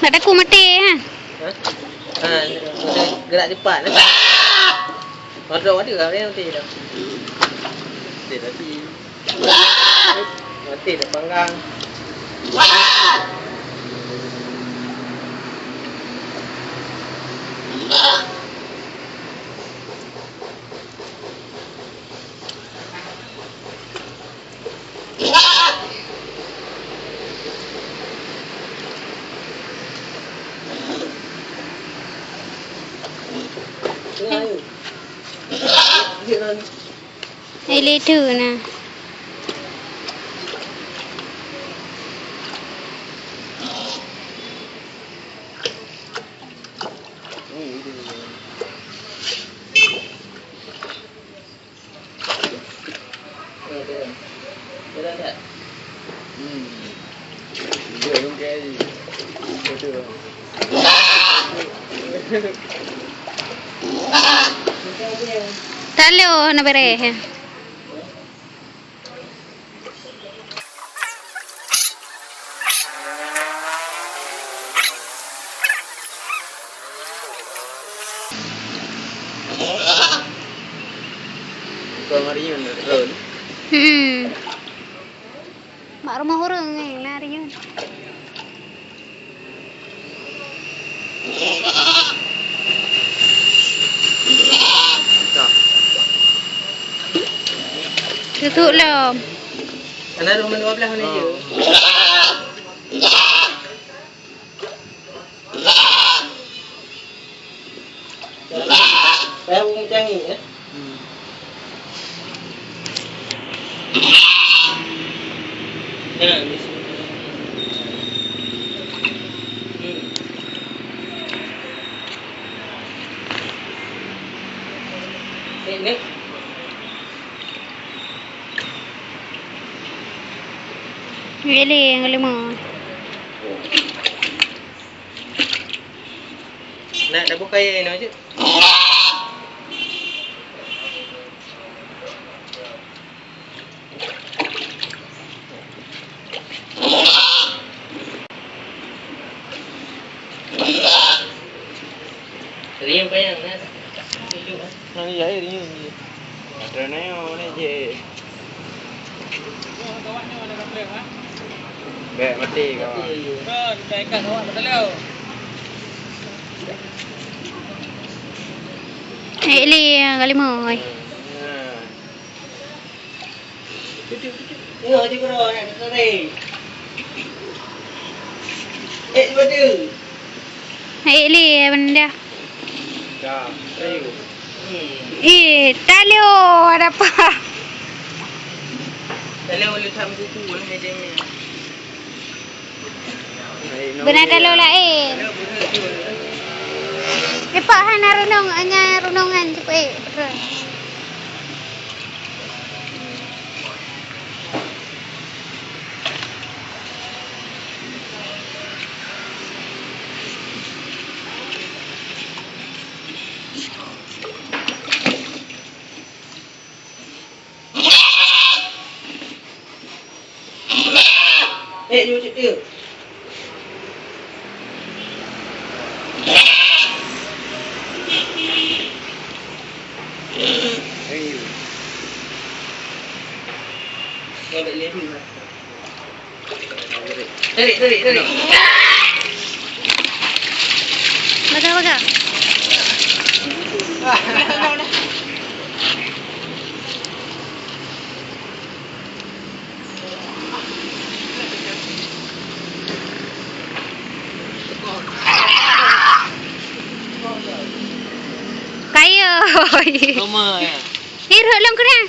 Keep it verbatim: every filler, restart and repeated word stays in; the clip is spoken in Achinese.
Nak takut mati, ha? Ha? Ha, gerak cepat, eh. Mati dah, mati dah. Mati dah panggang. Hai lé tu na. Talo na bereh. Hmm. Mak rumoh ureueng, eh, na riyeun. Tutup lom. Ana dua belas menit je. Saya ureueng canggi, eh? Hmm. Nah, di sini. Hmm. Ni, ni. Wili yang kelima. Nak dah buka air ni, Cik? Riang payah, nah. Nah, iya, eh, riang dia. Ada neo ni je. Bek mati kau. Mati. Eh, Li, yang kelima, oi. Nah. Tengok je kena nak ditarik. Eh, cuba tu. Hai Li, benda. Dah, ayo. Eh, talo ada apa? Talo boleh sama kuku lah, macam ni. Beuna talo laén. Cepat hana runong, hanya runongan cepat. Eh, jom cek dia. Tarik, tarik, tarik. Pegang, pegang. Kaya. Sama ya. Irhot lom keunan.